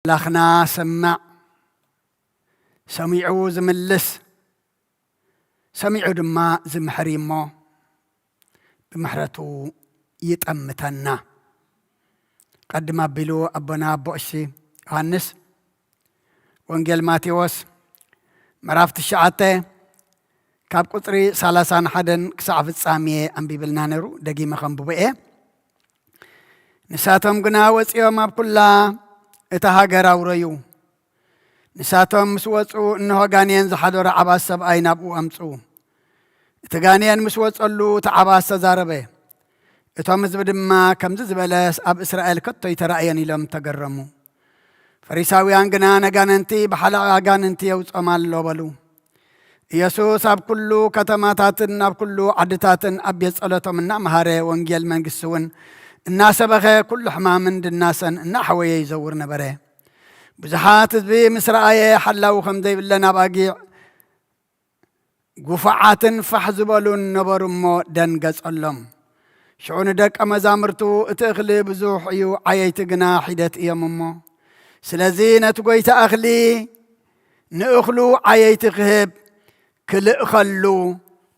ኣምላኽና ሰማዕ፣ ሰሚዑ ዝምልስ፣ ሰሚዑ ድማ ዝምሕር እዩ እሞ፣ ብምሕረቱ ይጠምተና። ቀድም ኣቢሉ ኣቦና ኣቦ ቀሺ ዮሃንስ፣ ወንጌል ማቴዎስ ምዕራፍ ትሽዓተ፣ ካብ ቁጽሪ ሰላሳን ሓደን ክሳዕ ፍጻሜ ኣንቢብልና ነይሩ። ደጊመ ከንብቦ እየ። ንሳቶም ግና ወጺኦም ኣብ ኩላ እታ ሃገር ኣውረዩ። ንሳቶም ምስ ወጹ፣ እንሆ፣ ጋኔን ዝሓደሮ ዓባስ ሰብኣይ ናብኡ ኣምጽኡ። እቲ ጋኔን ምስ ወጸሉ፣ እቲ ዓባስ ተዛረበ። እቶም ህዝቢ ድማ፣ ከምዚ ዝበለስ ኣብ እስራኤል ከቶ ኣይተራእየን ኢሎም ተገረሙ። ፈሪሳውያን ግና፣ ነጋነንቲ ብሓለቓ ኣጋንንቲ የውጾም ኣሎ በሉ። ኢየሱስ ኣብ ኩሉ ከተማታትን ኣብ ኩሉ ዓድታትን ኣብ ቤት ጸሎቶም እናመሃረ፣ ወንጌል መንግስቲ እውን እናሰበኸ፣ ኩሉ ሕማምን ድናሰን እናሓወየ ይዘውር ነበረ። ብዙሓት ህዝቢ ምስ ረኣየ፣ ሓላዊ ከም ዘይብለን ኣባጊዕ፣ ጉፉዓትን ፋሕ ዝበሉን ነበሩ እሞ ደንገጸሎም። ሽዑ ንደቀ መዛሙርቱ፣ እቲ እኽሊ ብዙሕ እዩ፣ ዓየይቲ ግና ሒደት እዮም እሞ፣ ስለዚ ነቲ ጐይታ እኽሊ ንእኽሉ ዓየይቲ ክህብ ክልእኸሉ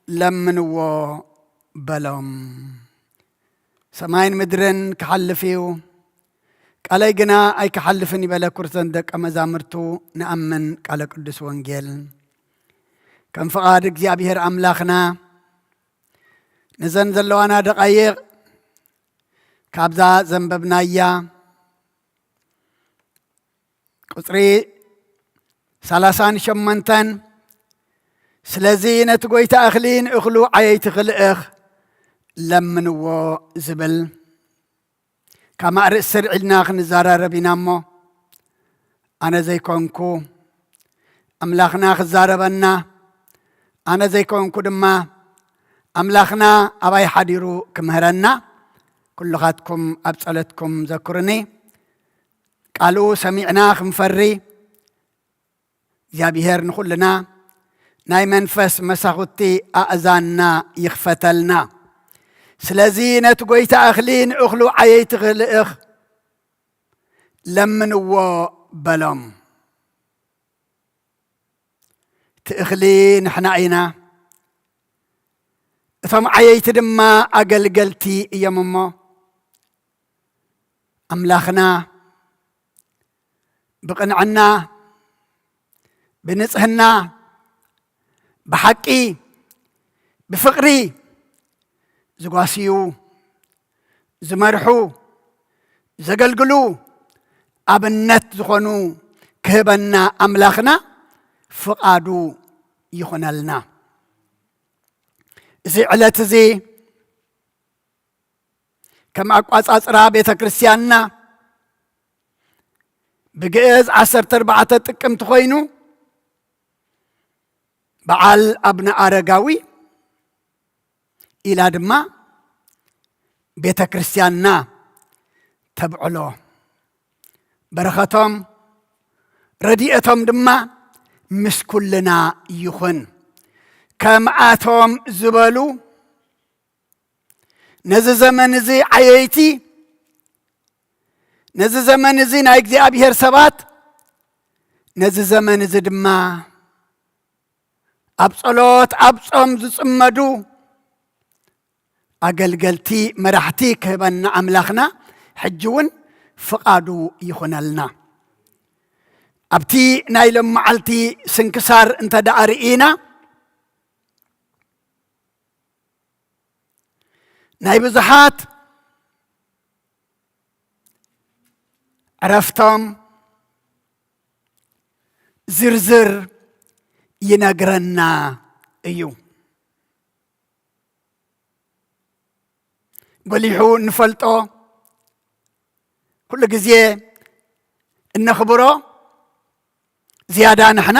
ለምንዎ በሎም። ሰማይን ምድርን ክሓልፍ እዩ፣ ቃለይ ግና ኣይክሓልፍን ይበለ። ክቡራን ደቀ መዛሙርቱ ንኣምን ቃለ ቅዱስ ወንጌል። ከም ፍቓድ እግዚኣብሔር ኣምላኽና፣ ነዘን ዘለዋና ደቓይቕ ካብዛ ዘንበብናያ ቁጽሪ ሰላሳን ሸሞንተን፣ ስለዚ ነቲ ጐይታ እኽሊ ንእኽሉ ዓየይቲ ክልእኽ ለምንዎ ዝብል ካብ ማእርእስ ስር ኢልና ክንዘራረብ ኢና እሞ፣ ኣነ ዘይኮንኩ ኣምላኽና ክዛረበና፣ ኣነ ዘይኮንኩ ድማ ኣምላኽና ኣባይ ሓዲሩ ክምህረና፣ ኩልኻትኩም ኣብ ጸሎትኩም ዘክሩኒ። ቃሉ ሰሚዕና ክንፈሪ፣ እግዚኣብሔር ንኹልና ናይ መንፈስ መሳኹቲ ኣእዛንና ይኽፈተልና። ስለዚ ነቲ ጐይታ እኽሊ ንእኽሉ ዓየይቲ ክልእኽ ለምንዎ በሎም። እቲ እኽሊ ንሕና ኢና፣ እቶም ዓየይቲ ድማ ኣገልገልቲ እዮም እሞ፣ ኣምላኽና ብቕንዕና፣ ብንጽህና፣ ብሓቂ፣ ብፍቕሪ ዝጓስዩ፣ ዝመርሑ፣ ዘገልግሉ፣ ኣብነት ዝኾኑ ክህበና ኣምላኽና ፍቓዱ ይኹነልና። እዚ ዕለት እዚ ከም ኣቋጻጽራ ቤተ ክርስቲያንና ብግእዝ ዓሰርተ ኣርባዕተ ጥቅምቲ ኮይኑ፣ በዓል ኣቡነ ኣረጋዊ ኢላ ድማ ቤተ ክርስቲያንና ተብዕሎ። በረኸቶም ረድኤቶም ድማ ምስ ኩልና ይኹን። ከምኣቶም ዝበሉ ነዚ ዘመን እዚ ዓየይቲ፣ ነዚ ዘመን እዚ ናይ እግዚኣብሔር ሰባት፣ ነዚ ዘመን እዚ ድማ ኣብ ጸሎት ኣብ ጾም ዝጽመዱ ኣገልገልቲ መራሕቲ ክህበና ኣምላኽና ሕጂ እውን ፍቓዱ ይኹነልና። ኣብቲ ናይ ሎም መዓልቲ ስንክሳር እንተ ደኣ ርኢና፣ ናይ ብዙሓት ዕረፍቶም ዝርዝር ይነግረና እዩ። ጎሊሑ እንፈልጦ፣ ኩሉ ግዜ እነኽብሮ፣ ዝያዳ ንሕና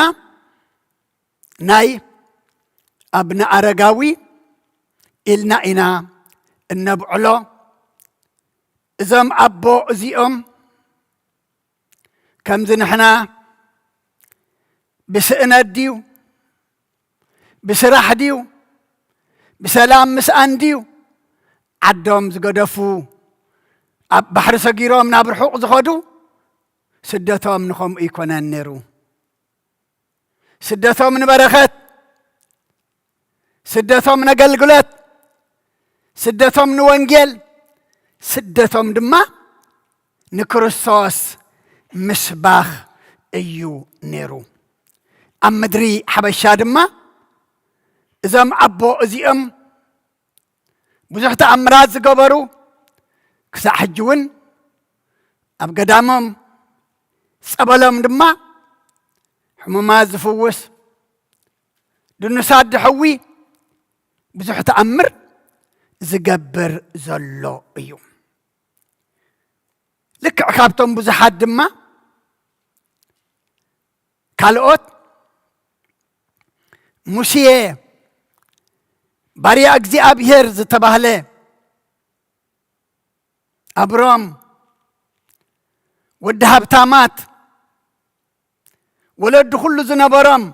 ናይ ኣቡነ ኣረጋዊ ኢልና ኢና እነብዕሎ። እዞም ኣቦ እዚኦም ከምዚ ንሕና ብስእነት ድዩ፣ ብስራሕ ድዩ፣ ብሰላም ምስኣን ድዩ ዓዶም ዝገደፉ፣ ኣብ ባሕሪ ሰጊሮም ናብ ርሑቕ ዝኸዱ፣ ስደቶም ንኸምኡ ኣይኮነን ነይሩ። ስደቶም ንበረኸት፣ ስደቶም ነገልግሎት፣ ስደቶም ንወንጌል፣ ስደቶም ድማ ንክርስቶስ ምስባኽ እዩ ነይሩ። ኣብ ምድሪ ሓበሻ ድማ እዞም ኣቦ እዚኦም ብዙሕ ተኣምራት ዝገበሩ፣ ክሳዕ ሕጂ እውን ኣብ ገዳሞም፣ ጸበሎም ድማ ሕሙማት ዝፍውስ፣ ድኑሳት ድሕዊ፣ ብዙሕ ተኣምር ዝገብር ዘሎ እዩ። ልክዕ ካብቶም ብዙሓት ድማ ካልኦት፣ ሙሴ ባርያ እግዚኣብሔር ዝተባህለ፣ ኣብሮም ወዲ ሃብታማት፣ ወለዲ ኩሉ ዝነበሮም፣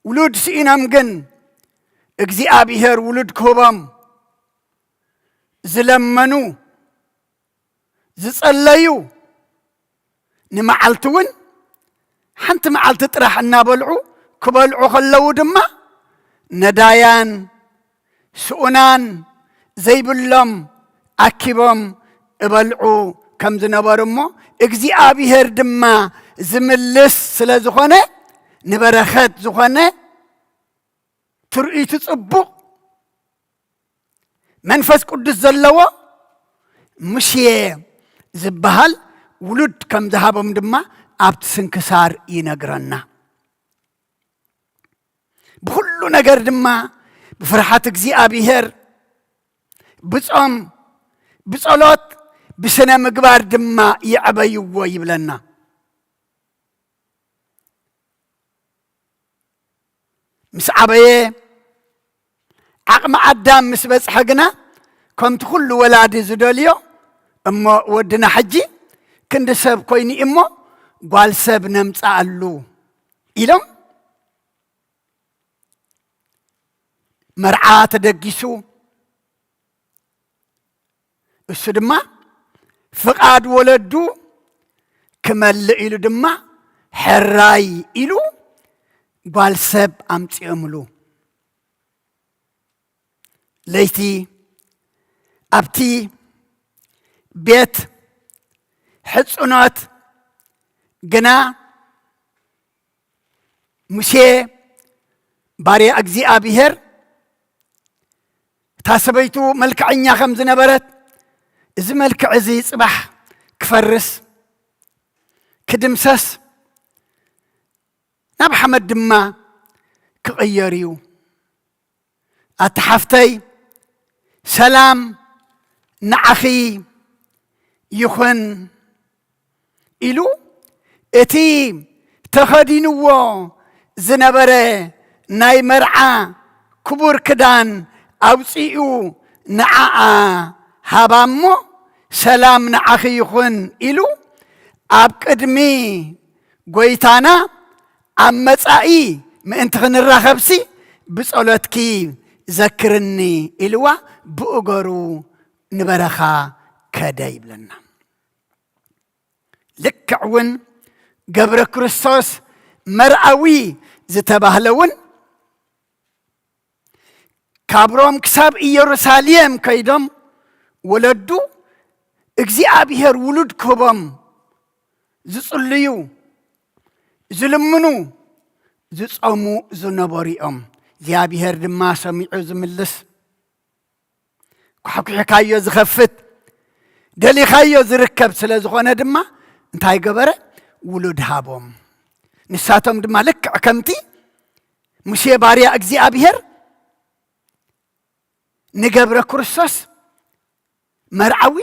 ውሉድ ስኢኖም ግን እግዚኣብሔር ውሉድ ክህቦም ዝለመኑ፣ ዝጸለዩ፣ ንመዓልቲ እውን ሓንቲ መዓልቲ ጥራሕ እናበልዑ፣ ክበልዑ ከለዉ ድማ ነዳያን ስኡናን ዘይብሎም ኣኪቦም እበልዑ ከም ዝነበሩ እሞ፣ እግዚኣብሔር ድማ ዝምልስ ስለ ዝኾነ፣ ንበረኸት ዝኾነ ትርኢቱ ጽቡቕ፣ መንፈስ ቅዱስ ዘለዎ ሙሴ ዝበሃል ውሉድ ከም ዝሃቦም ድማ ኣብቲ ስንክሳር ይነግረና። ብኹሉ ነገር ድማ ብፍርሃት እግዚኣብሔር፣ ብጾም፣ ብጸሎት፣ ብስነ ምግባር ድማ የዕበይዎ ይብለና። ምስ ዓበየ፣ ዓቕሚ ኣዳም ምስ በጽሐ ግና፣ ከምቲ ኩሉ ወላዲ ዝደልዮ፣ "እሞ ወድና ሕጂ ክንዲ ሰብ ኮይኑ እሞ ጓል ሰብ ነምጽኣሉ" ኢሎም፣ መርዓ ተደጊሱ፣ እሱ ድማ ፍቓድ ወለዱ ክመልእ ኢሉ ድማ፣ ሕራይ ኢሉ ጓል ሰብ ኣምጺኦምሉ። ለይቲ ኣብቲ ቤት ሕጽኖት ግና፣ ሙሴ ባርያ እግዚኣብሔር፣ እታ ሰበይቱ መልክዐኛ ከም ዝነበረት፣ እዚ መልክዕ እዚ ጽባሕ ክፈርስ፣ ክድምሰስ፣ ናብ ሓመድ ድማ ክቕየር እዩ። ኣቲ ሓፍተይ፣ ሰላም ንዓኺ ይኹን ኢሉ፣ እቲ ተኸዲንዎ ዝነበረ ናይ መርዓ ክቡር ክዳን ኣውጺኡ ንዓኣ ሃባ እሞ፣ "ሰላም ንዓኺ ይኹን" ኢሉ፣ ኣብ ቅድሚ ጐይታና ኣብ መጻኢ ምእንቲ ክንራኸብሲ፣ "ብጸሎትኪ ዘክርኒ" ኢልዋ ብእገሩ ንበረኻ ከደ ይብለና። ልክዕ እውን ገብረ ክርስቶስ መርኣዊ ዝተባህለ እውን ካብ ሮም ክሳብ ኢየሩሳሌም ከይዶም፣ ወለዱ እግዚኣብሔር ውሉድ ክህቦም ዝጽልዩ፣ ዝልምኑ፣ ዝጾሙ ዝነበሩ እዮም። እግዚኣብሔር ድማ ሰሚዑ ዝምልስ፣ ኳሕኲሕካዮ ዝኸፍት፣ ደሊኻዮ ዝርከብ ስለ ዝኾነ ድማ እንታይ ገበረ? ውሉድ ሃቦም። ንሳቶም ድማ ልክዕ ከምቲ ሙሴ ባርያ እግዚኣብሔር ንገብረ ክርስቶስ መርዓዊ፣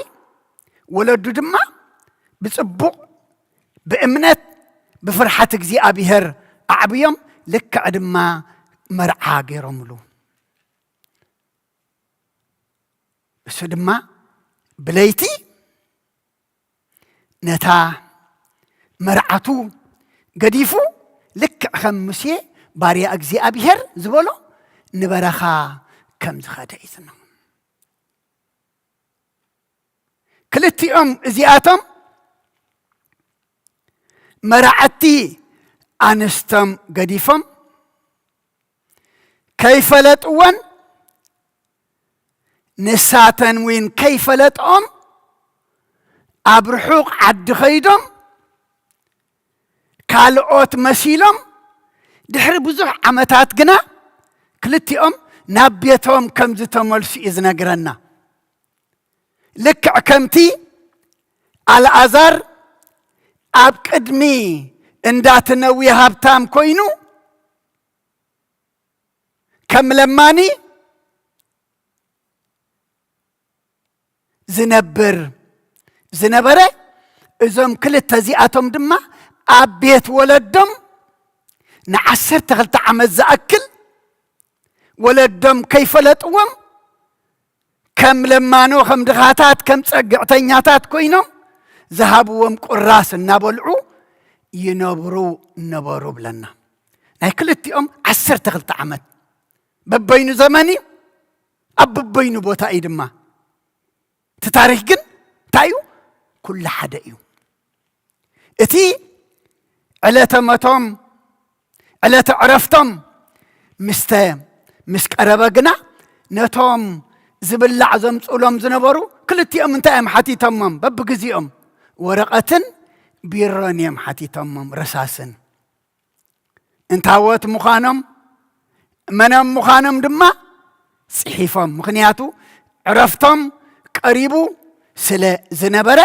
ወለዱ ድማ ብጽቡቕ፣ ብእምነት፣ ብፍርሓት እግዚኣብሔር ኣዕብዮም፣ ልክዕ ድማ መርዓ ገይሮምሉ። እሱ ድማ ብለይቲ ነታ መርዓቱ ገዲፉ፣ ልክዕ ከም ሙሴ ባርያ እግዚኣብሔር ዝበሎ፣ ንበረኻ ከም ዝኸደ እዩ ዝነግረና። ክልቲኦም እዚኣቶም መራዕቲ ኣንስቶም ገዲፎም ከይፈለጥወን፣ ንሳተን እውን ከይፈለጥኦም ኣብ ርሑቕ ዓዲ ኸይዶም ካልኦት መሲሎም፣ ድሕሪ ብዙሕ ዓመታት ግና ክልቲኦም ናብ ቤቶም ከም ዝተመልሱ እዩ ዝነግረና። ልክዕ ከምቲ ኣልኣዛር ኣብ ቅድሚ እንዳ ነነዌ ሃብታም ኮይኑ ከም ለማኒ ዝነብር ዝነበረ፣ እዞም ክልተ እዚኣቶም ድማ ኣብ ቤት ወለዶም ንዓሰርተ ክልተ ዓመት ዝኣክል ወለዶም ከይፈለጥዎም ከም ለማኖ፣ ከም ድኻታት፣ ከም ጸግዕተኛታት ኮይኖም ዝሃብዎም ቁራስ እናበልዑ ይነብሩ ነበሩ ብለና። ናይ ክልቲኦም ዓሰርተ ክልተ ዓመት በበይኑ ዘመን እዩ፣ ኣብ በበይኑ ቦታ እዩ ድማ። እቲ ታሪኽ ግን እንታይ እዩ? ኩሉ ሓደ እዩ። እቲ ዕለተ መቶም፣ ዕለተ ዕረፍቶም ምስተ ምስ ቀረበ ግና ነቶም ዝብላዕ ዘምጽኡሎም ዝነበሩ ክልቲኦም እንታይ እዮም ሓቲቶሞም? በብግዜኦም ወረቐትን ቢሮን እዮም ሓቲቶሞም፣ ረሳስን። እንታዎት ምዃኖም፣ መኖም ምዃኖም ድማ ጽሒፎም። ምኽንያቱ ዕረፍቶም ቀሪቡ ስለ ዝነበረ፣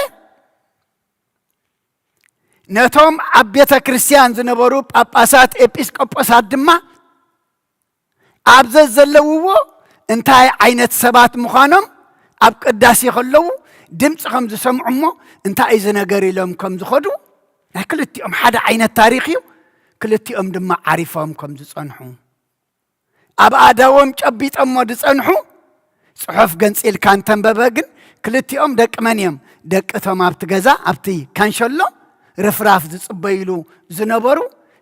ነቶም ኣብ ቤተ ክርስቲያን ዝነበሩ ጳጳሳት፣ ኤጲስቆጶሳት ድማ ኣብ ዘዘለውዎ እንታይ ዓይነት ሰባት ምዃኖም ኣብ ቅዳሴ ከለዉ ድምፂ ከም ዝሰምዑ እሞ እንታይ እዩ እዚ ነገር ኢሎም ከም ዝኸዱ ናይ ክልቲኦም ሓደ ዓይነት ታሪኽ እዩ። ክልቲኦም ድማ ዓሪፎም ከም ዝጸንሑ ኣብ ኣእዳዎም ጨቢጦሞ ዝጸንሑ ጽሑፍ ገንጺልካ እንተንበበ ግን ክልቲኦም ደቂ መን እዮም? ደቂ እቶም ኣብቲ ገዛ ኣብቲ ካንሸሎ ርፍራፍ ዝጽበይሉ ዝነበሩ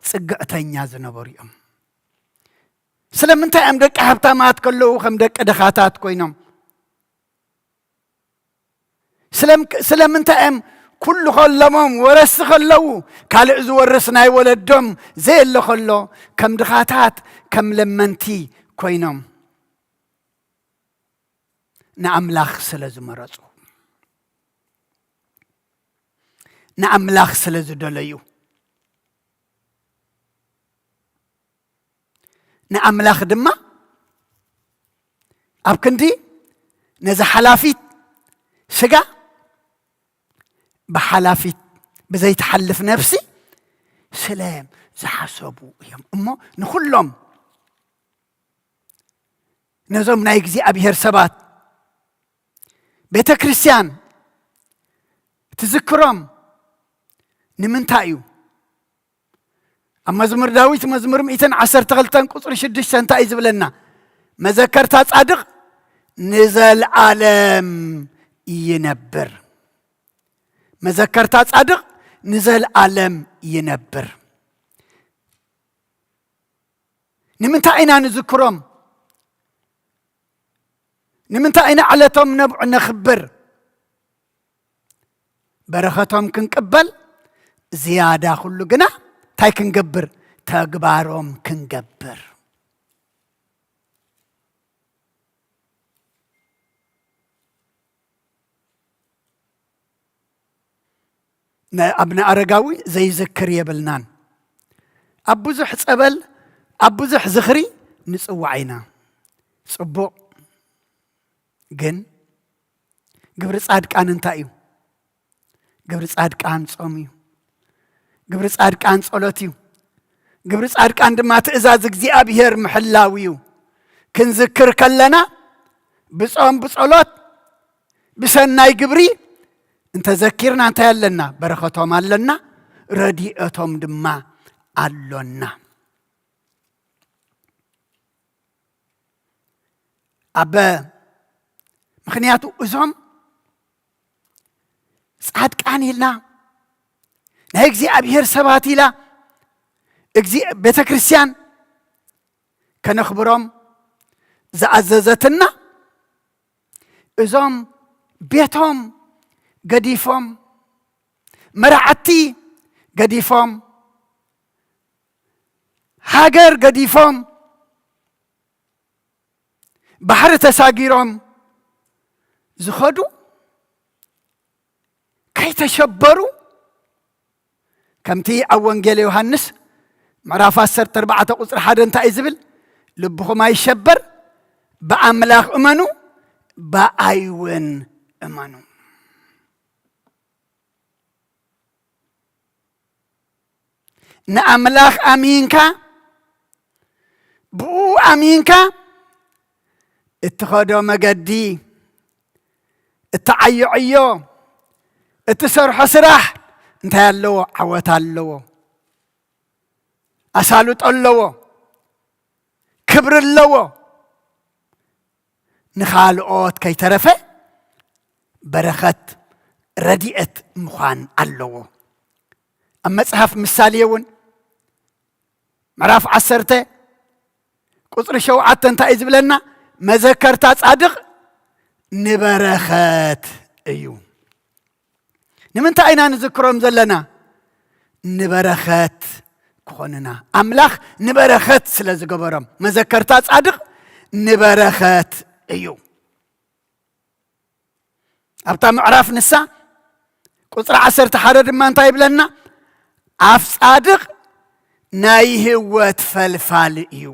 ጽግዕተኛ ዝነበሩ እዮም። ስለምንታይ እዮም ደቂ ሃብታማት ከለዉ ከም ደቂ ድኻታት ኮይኖም? ስለምንታይ እዮም ኩሉ ከለሞም ወረሲ ከለዉ ካልእ ዝወርስ ናይ ወለዶም ዘየለ ከሎ ከም ድኻታት ከም ለመንቲ ኮይኖም? ንኣምላኽ ስለ ዝመረጹ፣ ንኣምላኽ ስለ ዝደለዩ፣ ንኣምላኽ ድማ ኣብ ክንዲ ነዛ ሓላፊት ስጋ ብሓላፊት ብዘይትሓልፍ ነፍሲ ስለ ዝሓሰቡ እዮም እሞ ንኹሎም ነዞም ናይ እግዚኣብሔር ሰባት ቤተ ክርስቲያን ትዝክሮም ንምንታይ እዩ? ኣብ መዝሙር ዳዊት መዝሙር ሚእትን ዓሰርተ ክልተን ቁፅሪ ሽዱሽተ እንታይ እዩ ዝብለና? መዘከርታ ጻድቕ ንዘልኣለም ይነብር። መዘከርታ ጻድቕ ንዘልኣለም ይነብር። ንምንታይ ኢና ንዝክሮም? ንምንታይ ኢና ዕለቶም ነብዕ ነኽብር? በረኸቶም ክንቅበል ዝያዳ ኩሉ ግና እንታይ ክንገብር? ተግባሮም ክንገብር። ኣቡነ ኣረጋዊ ዘይዝክር የብልናን። ኣብ ብዙሕ ጸበል ኣብ ብዙሕ ዝኽሪ ንጽዋዕ ኢና። ጽቡቕ። ግን ግብሪ ጻድቃን እንታይ እዩ? ግብሪ ጻድቃን ጾም እዩ። ግብሪ ጻድቃን ጸሎት እዩ። ግብሪ ጻድቃን ድማ ትእዛዝ እግዚኣብሔር ምሕላው እዩ። ክንዝክር ከለና ብጾም ብጸሎት ብሰናይ ግብሪ እንተዘኪርና እንታይ ኣለና? በረኸቶም ኣለና፣ ረድኤቶም ድማ ኣሎና። ኣበ ምኽንያቱ እዞም ጻድቃን ኢልና ናይ እግዚኣብሔር ሰባት ኢላ ቤተ ክርስቲያን ከነኽብሮም ዝኣዘዘትና እዞም ቤቶም ገዲፎም፣ መራዕቲ ገዲፎም፣ ሃገር ገዲፎም፣ ባሕሪ ተሳጊሮም ዝኸዱ ከይተሸበሩ፣ ከምቲ ኣብ ወንጌል ዮሃንስ ምዕራፍ ዓሰርተ ኣርባዕተ ቁጽሪ ሓደ እንታይ እዩ ዝብል? "ልብኹም ኣይሸበር፣ ብኣምላኽ እመኑ፣ ብኣይ እውን እመኑ።" ንኣምላኽ ኣሚንካ፣ ብኡ ኣሚንካ፣ እትኸዶ መገዲ፣ እትዓዮ ዕዮ፣ እትሰርሖ ስራሕ እንታይ ኣለዎ? ዓወት ኣለዎ። ኣሳልጦ ኣለዎ። ክብሪ ኣለዎ። ንኻልኦት ከይተረፈ በረኸት፣ ረድኤት ምዃን ኣለዎ። ኣብ መጽሓፍ ምሳሌ እውን ምዕራፍ ዓሰርተ ቁጽሪ ሸውዓተ እንታይ እዩ ዝብለና? "መዘከርታ ጻድቕ ንበረኸት እዩ።" ንምንታይ ኢና ንዝክሮም ዘለና? ንበረኸት ክኾንና። ኣምላኽ ንበረኸት ስለ ዝገበሮም፣ መዘከርታ ጻድቕ ንበረኸት እዩ። ኣብታ ምዕራፍ ንሳ ቁጽሪ ዓሰርተ ሓደ ድማ እንታይ ይብለና? "ኣፍ ጻድቕ ናይ ህይወት ፈልፋል እዩ።"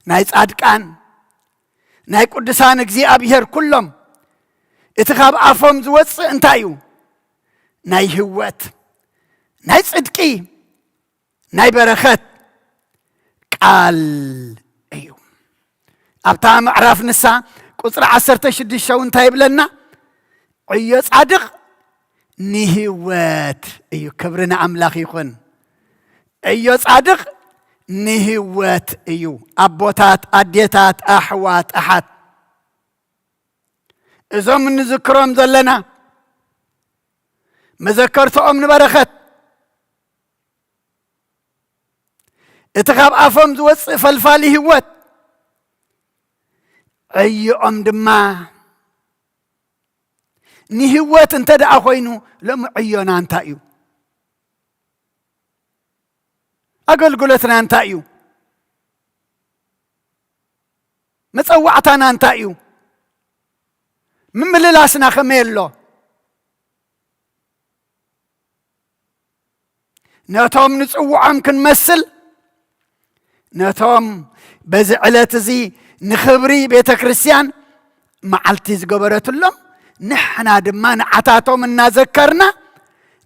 ናይ ጻድቃን፣ ናይ ቅዱሳን እግዚኣብሔር ኩሎም፣ እቲ ካብ ኣፎም ዝወጽእ እንታይ እዩ? ናይ ህይወት፣ ናይ ጽድቂ፣ ናይ በረኸት ቃል እዩ። ኣብታ ምዕራፍ ንሳ ቁጽሪ ዓሰርተ ሽዱሽተ እውን እንታይ ይብለና? "ዕዮ ጻድቕ ንህይወት እዩ።" ክብሪ ንኣምላኽ ይኹን። ዕዮ ጻድቕ ንህይወት እዩ። ኣቦታት፣ ኣዴታት፣ ኣሕዋት፣ ኣሓት፣ እዞም እንዝክሮም ዘለና መዘከርትኦም ንበረኸት፣ እቲ ካብ ኣፎም ዝወጽእ ፈልፋሊ ህይወት፣ ዕዮኦም ድማ ንህይወት እንተ ደኣ ኮይኑ፣ ሎሚ ዕዮና እንታይ እዩ? ኣገልግሎትና እንታይ እዩ? መጸዋዕታና እንታይ እዩ? ምምልላስና ከመይ ኣሎ? ነቶም ንጽውዖም ክንመስል፣ ነቶም በዚ ዕለት እዚ ንኽብሪ ቤተ ክርስቲያን መዓልቲ ዝገበረትሎም፣ ንሕና ድማ ንዓታቶም እናዘከርና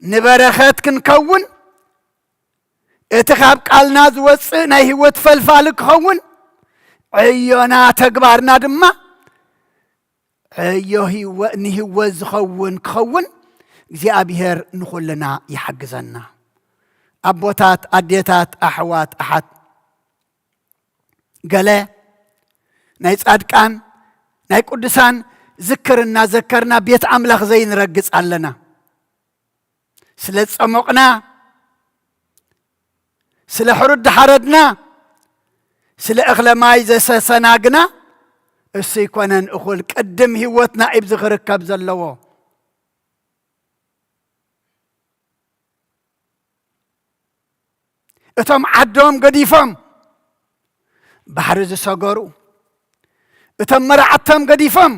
ንበረኸት ክንከውን፣ እቲ ካብ ቃልና ዝወጽእ ናይ ህይወት ፈልፋሊ ክኸውን፣ ዕዮና ተግባርና ድማ ዕዮ ህይወ-፣ ንህይወት ዝኸውን ክኸውን እግዚኣብሔር ንኹልና ይሓግዘና። ኣቦታት፣ ኣዴታት፣ ኣሕዋት፣ ኣሓት፣ ገለ ናይ ጻድቃን ናይ ቅዱሳን ዝክር እናዘከርና ቤት ኣምላኽ ዘይንረግጽ ኣለና። ስለ ዝጸሞቕና፣ ስለ ሕሩድ ዝሓረድና፣ ስለ እኽለ ማይ ዘሰሰናግና፣ እሱ ይኮነን እኹል ቅድም ህይወትና እዩ ዝኽርከብ ዘለዎ። እቶም ዓዶም ገዲፎም ባሕሪ ዝሰገሩ፣ እቶም መራዕቶም ገዲፎም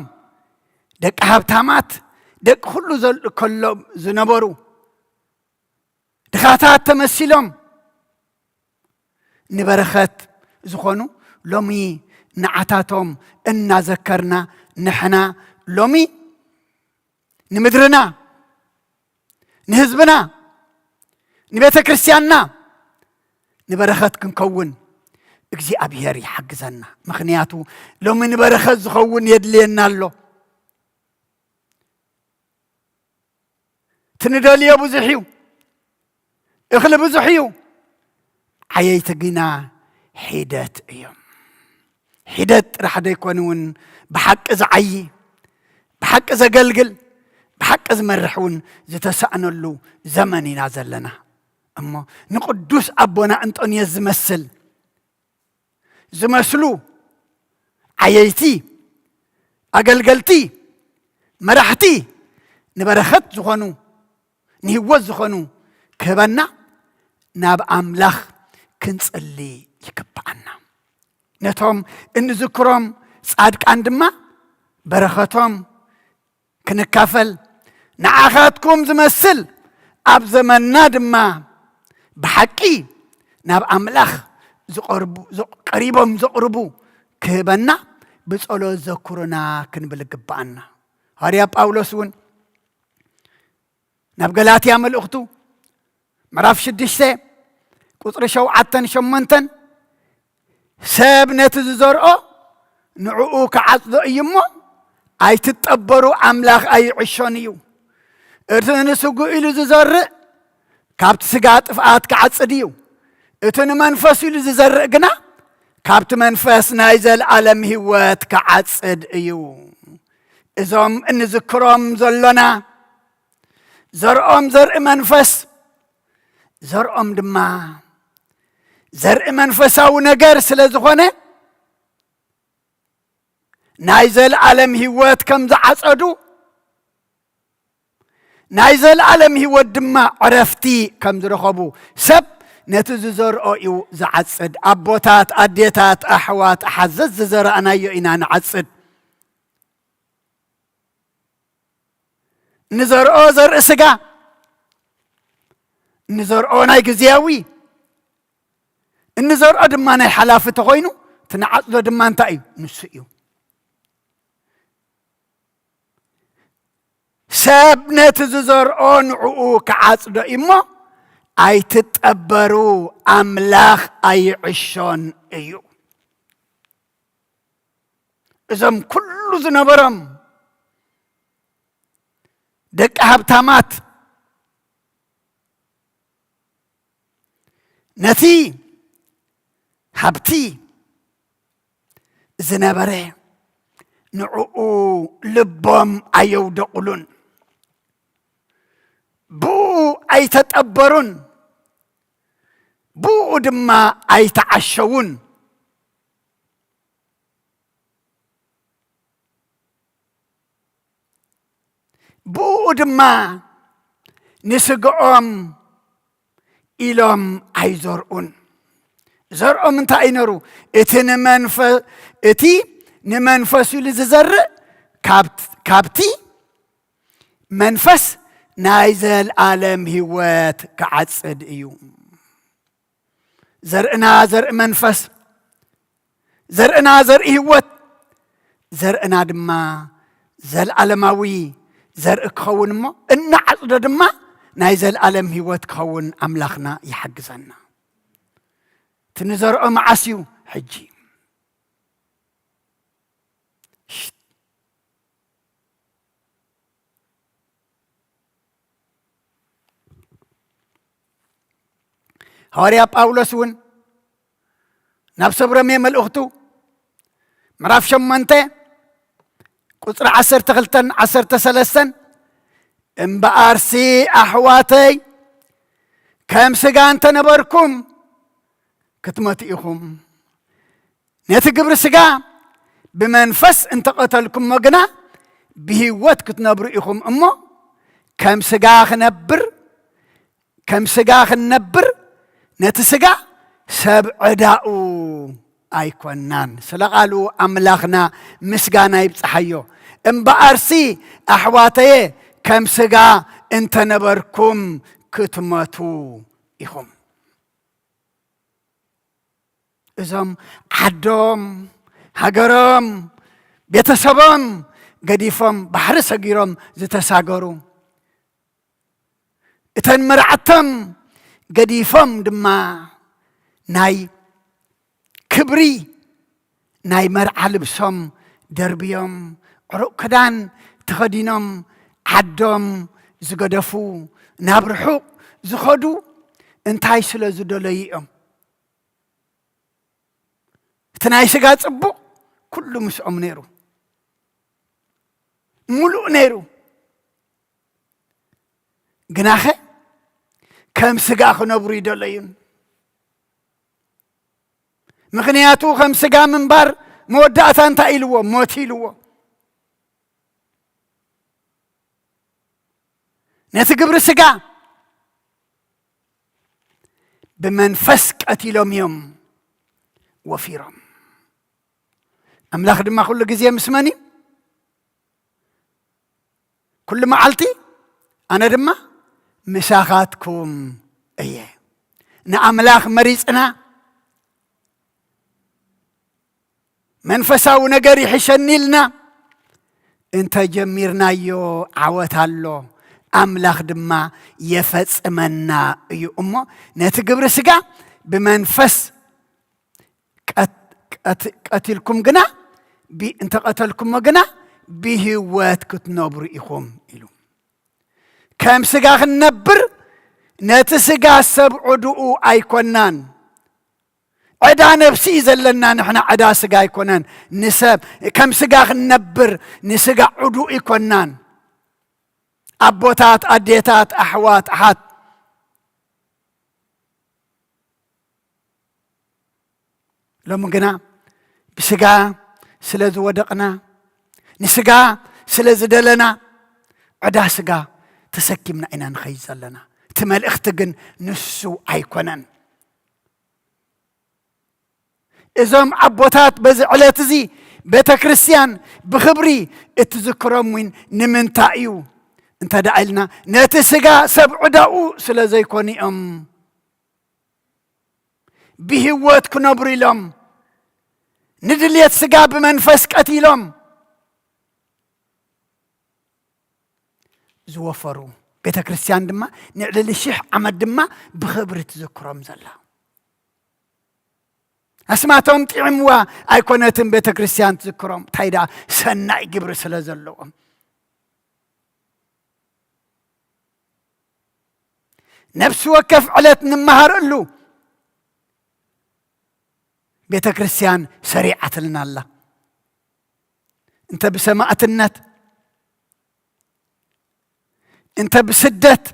ደቂ ሃብታማት፣ ደቂ ኩሉ ዘል-፣ ከሎ ዝነበሩ ድኻታት ተመሲሎም ንበረኸት ዝኾኑ፣ ሎሚ ንዓታቶም እናዘከርና፣ ንሕና ሎሚ ንምድርና፣ ንህዝብና፣ ንቤተ ክርስቲያንና ንበረኸት ክንከውን እግዚኣብሔር ይሓግዘና። ምኽንያቱ ሎሚ ንበረኸት ዝኸውን የድልየና ኣሎ። እቲ ንደልዮ ብዙሕ እዩ፣ እኽሊ ብዙሕ እዩ፣ ዓየይቲ ግና ሒደት እዮም። ሒደት ጥራሕ ዘይኮነ እውን ብሓቂ ዝዓዪ፣ ብሓቂ ዘገልግል፣ ብሓቂ ዝመርሕ እውን ዝተሳእነሉ ዘመን ኢና ዘለና። እሞ ንቅዱስ ኣቦና እንጦንዮስ ዝመስል፣ ዝመስሉ ዓየይቲ፣ ኣገልገልቲ፣ መራሕቲ፣ ንበረኸት ዝኾኑ፣ ንህይወት ዝኾኑ ክህበና ናብ ኣምላኽ ክንጽሊ ይግብኣና። ነቶም እንዝክሮም ጻድቃን ድማ በረኸቶም ክንካፈል፣ ንዓኻትኩም ዝመስል ኣብ ዘመንና ድማ ብሓቂ ናብ ኣምላኽ ዝቐርቡ፣ ዘ-፣ ቀሪቦም ዘቕርቡ ክህበና ብጸሎት ዘክሩና ክንብል ይግብኣና። ሃዋርያ ጳውሎስ እውን ናብ ገላትያ መልእኽቱ ምዕራፍ ሽዱሽተ ቁጽሪ ሸውዓተን ሸሞንተን፣ ሰብ ነቲ ዝዘርኦ ንዕኡ ክዓጽዶ እዩ እሞ፣ ኣይትጠበሩ፣ ኣምላኽ ኣይዕሾን እዩ። እቲ ንስጉ ኢሉ ዝዘርእ ካብቲ ስጋ ጥፍኣት ክዓጽድ እዩ። እቲ ንመንፈስ ኢሉ ዝዘርእ ግና ካብቲ መንፈስ ናይ ዘለኣለም ህይወት ክዓጽድ እዩ። እዞም እንዝክሮም ዘሎና ዘርኦም ዘርኢ መንፈስ፣ ዘርኦም ድማ ዘርኢ መንፈሳዊ ነገር ስለ ዝኾነ፣ ናይ ዘለኣለም ህይወት ከም ዝዓጸዱ፣ ናይ ዘለኣለም ህይወት ድማ ዕረፍቲ ከም ዝረኸቡ፣ ሰብ ነቲ ዝዘርኦ እዩ ዝዓጽድ። ኣቦታት፣ ኣዴታት፣ ኣሕዋት፣ ኣሓዘት ዝዘራእናዮ ኢና ንዓጽድ። እንዘርኦ ዘርኢ ስጋ፣ እንዘርኦ ናይ ግዜያዊ፣ እንዘርኦ ድማ ናይ ሓላፊ ተኾይኑ፣ እቲ ንዓጽዶ ድማ እንታይ እዩ? ንሱ እዩ። ሰብ ነቲ ዝዘርኦ ንዕኡ ክዓጽዶ እዩ እሞ፣ ኣይትጠበሩ፣ ኣምላኽ ኣይዕሾን እዩ። እዞም ኩሉ ዝነበሮም ደቂ ሃብታማት ነቲ ሃብቲ ዝነበረ ንዕኡ ልቦም ኣየውደቑሉን፣ ብኡ ኣይተጠበሩን፣ ብኡ ድማ ኣይተዓሸዉን። ብኡ ድማ ንስግኦም ኢሎም ኣይዘርኡን። ዘርኦም እንታይ እዩ ነሩ? እቲ ንመንፈ-፣ እቲ ንመንፈስ ኢሉ ዝዘርእ ካብ-፣ ካብቲ መንፈስ ናይ ዘልኣለም ህይወት ክዓጽድ እዩ። ዘርእና ዘርኢ መንፈስ፣ ዘርእና ዘርኢ ህይወት፣ ዘርእና ድማ ዘልኣለማዊ ዘርኢ ክኸውን እሞ፣ እንዓጽዶ ድማ ናይ ዘልኣለም ህይወት ክኸውን ኣምላኽና ይሓግዘና። እቲ ንዘርኦ መዓስ እዩ? ሕጂ። ሃዋርያ ጳውሎስ እውን ናብ ሰብ ሮሜ መልእኽቱ ምዕራፍ ሸሞንተ ቁጽሪ ዓሰርተ ክልተን ዓሰርተ ሰለስተን፣ "እምበኣርሲ ኣሕዋተይ፣ ከም ስጋ እንተነበርኩም ክትመቱ ኢኹም፣ ነቲ ግብሪ ስጋ ብመንፈስ እንተቐተልኩሞ ግና ብህይወት ክትነብሩ ኢኹም እሞ፣ ከም ስጋ ክነብር፣ ከም ስጋ ክንነብር ነቲ ስጋ ሰብ ዕዳኡ ኣይኮናን።" ስለ ቃሉ ኣምላኽና ምስጋና ይብጽሓዮ። "እምበኣርሲ ኣሕዋተየ፣ ከም ስጋ እንተነበርኩም ክትመቱ ኢኹም።" እዞም ዓዶም፣ ሃገሮም፣ ቤተሰቦም ገዲፎም ባሕሪ ሰጊሮም ዝተሳገሩ፣ እተን መርዓቶም ገዲፎም ድማ ናይ ክብሪ ናይ መርዓ ልብሶም ደርብዮም፣ ዕሩቕ ክዳን ተኸዲኖም፣ ዓዶም ዝገደፉ፣ ናብ ርሑቕ ዝኸዱ እንታይ ስለ ዝደለዩ እዮም? እቲ ናይ ስጋ ጽቡቕ ኩሉ ምስኦም ነይሩ፣ ምሉእ ነይሩ። ግናኸ ከም ስጋ ክነብሩ ይደለዩን። ምኽንያቱ ከም ስጋ ምንባር መወዳእታ እንታይ ኢልዎ? ሞት ኢልዎ። ነቲ ግብሪ ስጋ ብመንፈስ ቀቲሎም እዮም ወፊሮም። ኣምላኽ ድማ ኩሉ ግዜ ምስ መን እዩ? ኩሉ መዓልቲ ኣነ ድማ ምሳኻትኩም እየ። ንኣምላኽ መሪጽና፣ መንፈሳዊ ነገር ይሕሸኒ ኢልና እንተ ጀሚርናዮ ዓወት ኣሎ፣ ኣምላኽ ድማ የፈጽመና እዩ። እሞ ነቲ ግብሪ ስጋ ብመንፈስ ቀት-፣ ቀት-፣ ቀቲልኩም ግና ቢ-፣ እንተቐተልኩሞ ግና ብህይወት ክትነብሩ ኢኹም ኢሉ። ከም ስጋ ክንነብር ነቲ ስጋ ሰብ ዕዱኡ ኣይኮናን። ዕዳ ነብሲ እዩ ዘለና፣ ንሕና ዕዳ ስጋ ኣይኮነን። ንሰብ ከም ስጋ ክንነብር ንስጋ ዕዱኡ ኣይኮናን። ኣቦታት፣ ኣዴታት፣ ኣሕዋት፣ ኣሓት፣ ሎሚ ግና ብስጋ ስለ ዝወደቕና፣ ንስጋ ስለ ዝደለና፣ ዕዳ ስጋ ተሰኪምና ኢና ንኸይድ ዘለና። እቲ መልእኽቲ ግን ንሱ ኣይኮነን። እዞም ኣቦታት በዚ ዕለት እዚ ቤተ ክርስቲያን ብኽብሪ እትዝክሮም እውን ንምንታይ እዩ እንተ ደኣ ኢልና፣ ነቲ ስጋ ሰብ ዕዳኡ ስለ ዘይኮኑ እዮም። ብህይወት ክነብሩ ኢሎም፣ ንድልየት ስጋ ብመንፈስ ቀቲሎም ዝወፈሩ። ቤተ ክርስቲያን ድማ ንዕልሊ ሽሕ ዓመት ድማ ብኽብሪ ትዝክሮም ዘላ። ኣስማቶም ጥዕምዋ ኣይኮነትን ቤተ ክርስቲያን ትዝክሮም፣ እንታይ ደኣ ሰናይ ግብሪ ስለ ዘለዎም። ነፍሲ ወከፍ ዕለት ንመሃረሉ ቤተ ክርስቲያን ሰሪዓትልና ኣላ። እንተ ብሰማእትነት፣ እንተ ብስደት፣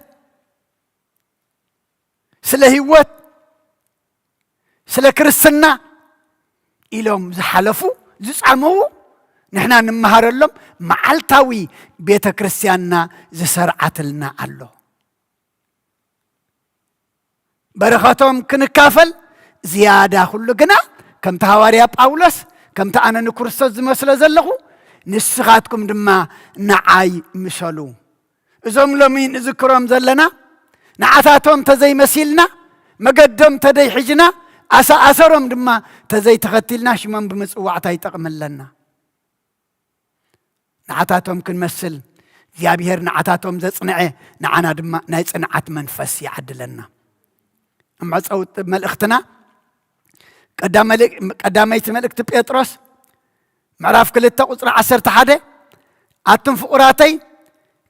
ስለ ህይወት፣ ስለ ክርስትና ኢሎም ዝሓለፉ፣ ዝጻመዉ፣ ንሕና ንመሃረሎም መዓልታዊ ቤተ ክርስቲያንና ዝሰርዓትልና ኣሎ። በረኸቶም ክንካፈል ዝያዳ ኩሉ ግና፣ ከምቲ ሃዋርያ ጳውሎስ፣ ከምቲ ኣነ ንክርስቶስ ዝመስሎ ዘለኹ፣ ንስኻትኩም ድማ ንዓይ ምሰሉ። እዞም ሎሚ ንዝክሮም ዘለና፣ ንዓታቶም ተዘይመሲልና፣ መገዶም ተዘይሒዝና፣ ኣሳ-፣ ኣሰሮም ድማ ተዘይተኸቲልና፣ ሽሞም ብምጽዋዕታ ይጠቕመለና። ንዓታቶም ክንመስል፣ እግዚኣብሔር ንዓታቶም ዘጽንዐ፣ ንዓና ድማ ናይ ጽንዓት መንፈስ ይዓድለና። ኣብ መዕጸዊ መልእኽትና፣ ቀዳመ-፣ ቀዳመይቲ መልእኽቲ ጴጥሮስ፣ ምዕራፍ ክልተ ቁጽሪ ዓሰርተ ሓደ፣ ኣቱም ፍቑራተይ፣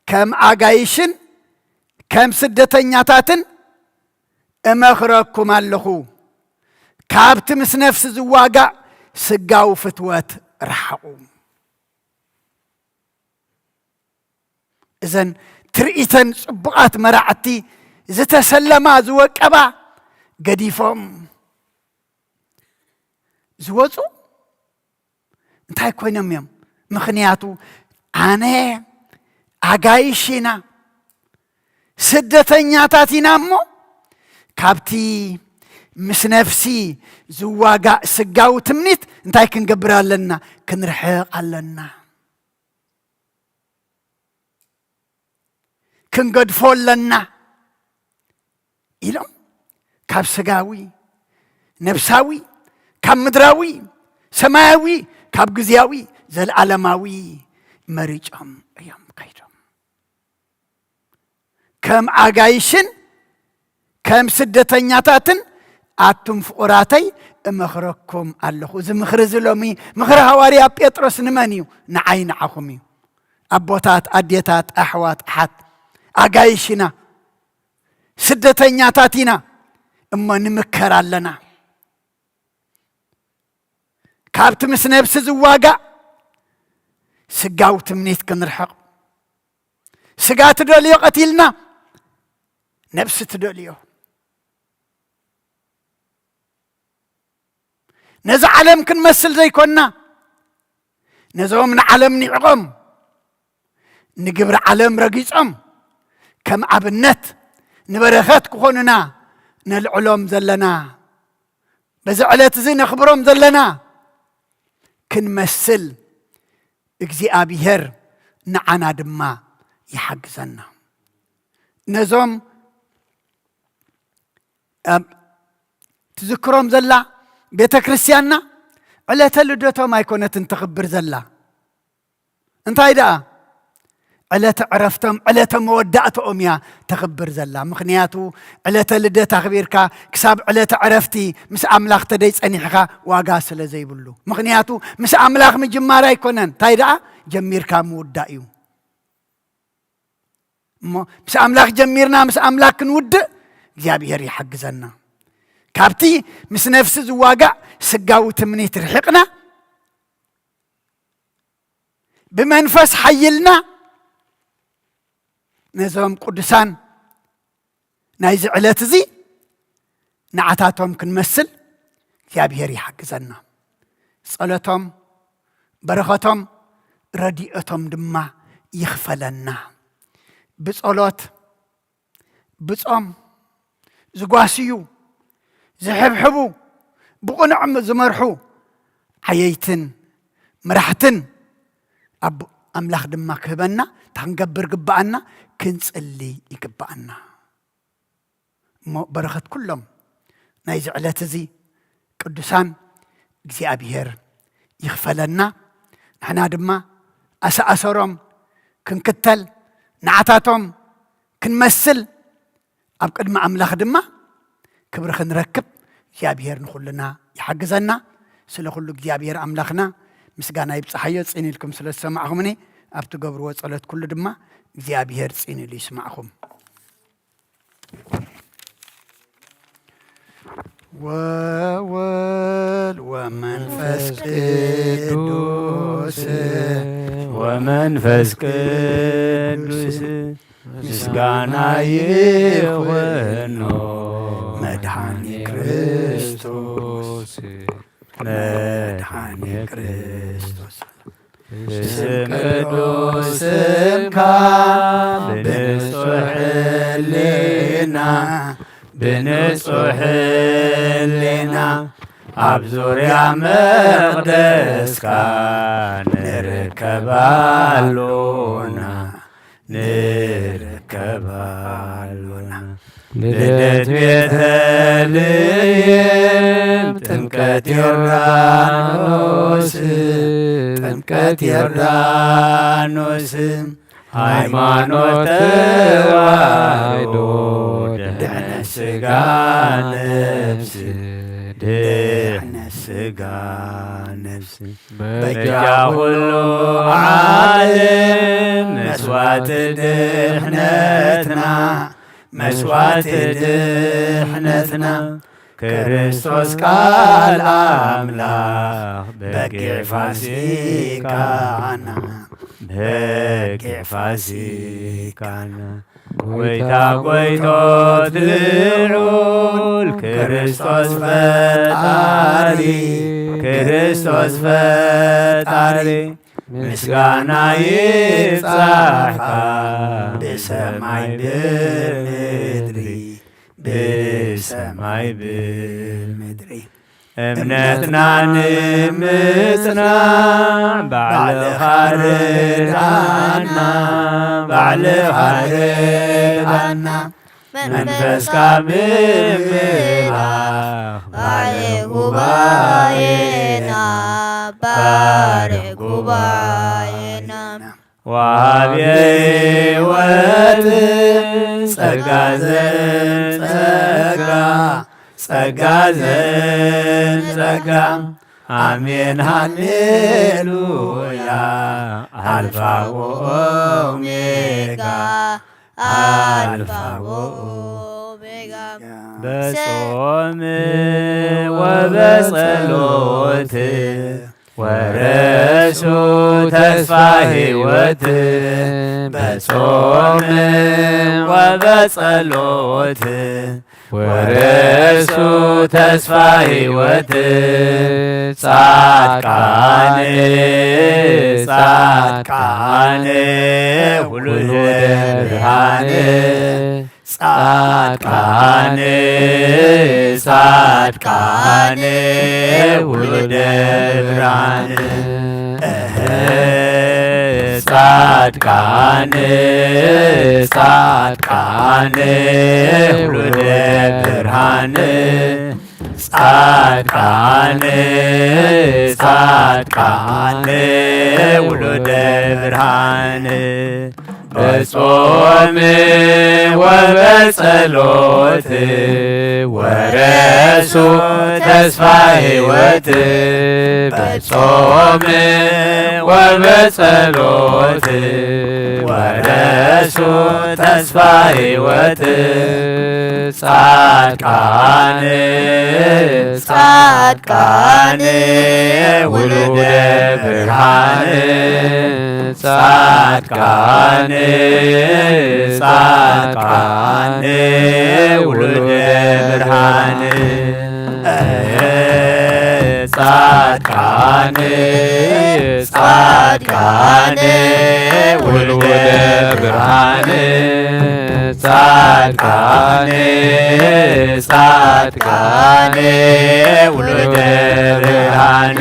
ከም ኣጋይሽን ከም ስደተኛታትን እመኽረኩም ኣለኹ፣ ካብቲ ምስ ነፍሲ ዝዋጋእ ስጋዊ ፍትወት ርሓቑ። እዘን ትርኢተን ጽቡቓት መራዕቲ ዝተሰለማ፣ ዝወቀባ፣ ገዲፎም ዝወጹ እንታይ ኮይኖም እዮም? ምኽንያቱ ኣነ ኣጋይሽ ኢና፣ ስደተኛታት ኢና እሞ፣ ካብቲ ምስ ነፍሲ ዝዋጋእ ስጋዊ ትምኒት እንታይ ክንገብር ኣለና? ክንርሕቕ ኣለና። ክንገድፎ ኣለና ኢሎም፣ ካብ ስጋዊ፣ ነፍሳዊ፣ ካብ ምድራዊ፣ ሰማያዊ፣ ካብ ግዝያዊ፣ ዘለዓለማዊ መሪጾም እዮም ከይዶም። ከም ኣጋይሽን ከም ስደተኛታትን ኣቱም ፍቑራተይ እመኽረኩም ኣለኹ። እዚ ምኽሪ እዚ ሎሚ ምኽሪ ሃዋርያ ጴጥሮስ ንመን እዩ? ንዓይ ንዓኹም እዩ። ኣቦታት፣ ኣዴታት፣ ኣሕዋት፣ ኣሓት፣ ኣጋይሽ ኢና፣ ስደተኛታት ኢና፣ እሞ ንምከር ኣለና። ካብቲ ምስ ነብሲ ዝዋጋእ ስጋዊ ትምኒት ክንርሕቕ። ስጋ ትደልዮ ቀቲልና፣ ነብሲ ትደልዮ። ነዚ ዓለም ክንመስል ዘይኮንና፣ ነዞም ንዓለም ኒዕቖም፣ ንግብሪ ዓለም ረጊጾም፣ ከም ኣብነት ንበረኸት ክኾኑና ነልዕሎም ዘለና፣ በዚ ዕለት እዚ ነኽብሮም ዘለና ክንመስል እግዚኣብሔር ንዓና ድማ ይሓግዘና። ነዞም ኣብ ትዝክሮም ዘላ ቤተ ክርስቲያንና ዕለተ ልደቶም ኣይኮነትን ተኽብር ዘላ። እንታይ ደኣ ዕለተ ዕረፍቶም፣ ዕለተ መወዳእትኦም እያ ተኽብር ዘላ። ምኽንያቱ ዕለተ ልደት ኣኽቢርካ ክሳብ ዕለተ ዕረፍቲ ምስ ኣምላኽ ተደይ ጸኒሕኻ ዋጋ ስለ ዘይብሉ። ምኽንያቱ ምስ ኣምላኽ ምጅማር ኣይኮነን፣ እንታይ ደኣ ጀሚርካ ምውዳእ እዩ። እሞ ምስ ኣምላኽ ጀሚርና ምስ ኣምላኽ ክንውድእ እግዚኣብሔር ይሓግዘና። ካብቲ ምስ ነፍሲ ዝዋጋእ ስጋዊ ትምኒት ርሒቕና፣ ብመንፈስ ሓይልና ነዞም ቅዱሳን ናይዚ ዕለት እዚ ንዓታቶም ክንመስል እግዚኣብሔር ይሓግዘና። ጸሎቶም፣ በረኸቶም፣ ረድኤቶም ድማ ይኽፈለና። ብጸሎት፣ ብጾም ዝጓስዩ፣ ዝሕብሕቡ፣ ብቕኑዕ ዝመርሑ ዓየይትን መራሕትን ኣብ ኣምላኽ ድማ ክህበና፣ እንታይ ክንገብር ግብኣና? ክንጽሊ ይግብኣና። እሞ በረኸት ኩሎም ናይዚ ዕለት እዚ ቅዱሳን እግዚኣብሔር ይኽፈለና። ንሕና ድማ ኣሰኣሰሮም ክንክተል፣ ንዓታቶም ክንመስል፣ ኣብ ቅድሚ ኣምላኽ ድማ ክብሪ ክንረክብ እግዚኣብሔር ንኹልና ይሓግዘና። ስለ ኩሉ እግዚኣብሔር ኣምላኽና ምስጋና ይብጽሓዮ። ጽን ኢልኩም ስለ ዝሰማዕኹምኒ፣ ኣብ ትገብርዎ ጸሎት ኩሉ ድማ እግዚኣብሔር ጽን ኢሉ ይስማዕኹም። ወወልድ ወመንፈስ ቅዱስ፣ ወመንፈስ ቅዱስ ምስጋና ይኹኖ መድኃኒ ክርስቶስ፣ መድኃኒ ክርስቶስ። ብስም ቅዱስ ስምካ ብንጹሕ ሕሊና፣ ብንጹሕ ሕሊና ኣብ ዙርያ መቕደስካ ንርከብ ኣሎና፣ ንርከብ ኣሎና። ልደት ቤተልሔም፣ ጥምቀት ዮርዳኖስ፣ ጥምቀት ዮርዳኖስ፣ ሃይማኖት ተዋህዶ፣ ድሕነት ሥጋ ነፍስ፣ ድሕነት ሥጋ ነፍስ። በጃ ኩሉ ዓለም መስዋዕቲ ድሕነትና፣ መስዋዕቲ ድሕነትና፣ ክርስቶስ ቃል ኣምላኽ በጊዕ ፋሲካና፣ በጊዕ ፋሲካና። ጎይታ ጎይቶት ልዑል ክርስቶስ ፈጣሪ፣ ክርስቶስ ፈጣሪ፣ ምስጋና ይብጻሕካ ብሰማይ ብምድሪ፣ ብሰማይ ብምድሪ። እምነትና ንምጽናዕ ባዕልኻ ርድኣና፣ ባዕልኻ ርድኣና። መንፈስካ ብምልኣኽ ባርኽ ጉባኤና፣ ባርኽ ጉባኤና። ወሃቢ ሕይወት ጸጋ ዘጸጋ፣ ጸጋ ዘጸጋ። ኣሜን ሃሌሉያ፣ ኣልፋ ወኦሜጋ፣ ኣልፋ ወኦሜጋ። በጾም ወበጸሎት ወረሱ ተስፋ ሕይወት በጾም ወበጸሎት። ወረሱ ተስፋ ሕይወት ጻድቃን፣ ጻድቃን ውሉደ ብርሃን። ጻድቃን፣ ጻድቃን ውሉደ ብርሃን። እህ፣ ጻድቃን፣ ጻድቃን ውሉደ ብርሃን። ጻድቃን፣ ጻድቃን ውሉደ ብርሃን። በጾም ወበጸሎት ወረሱ ተስፋ ሕይወት። በጾም ወበጸሎት ወረሱ ተስፋ ሕይወት። ጻድቃን፣ ጻድቃን ውሉደ ብርሃን። ጻድቃን፣ ጻድቃን ውሉደ ብርሃን። ጻድቃን፣ ጻድቃን ውሉደ ብርሃን። ጻድቃን፣ ጻድቃን ውሉደ ብርሃን።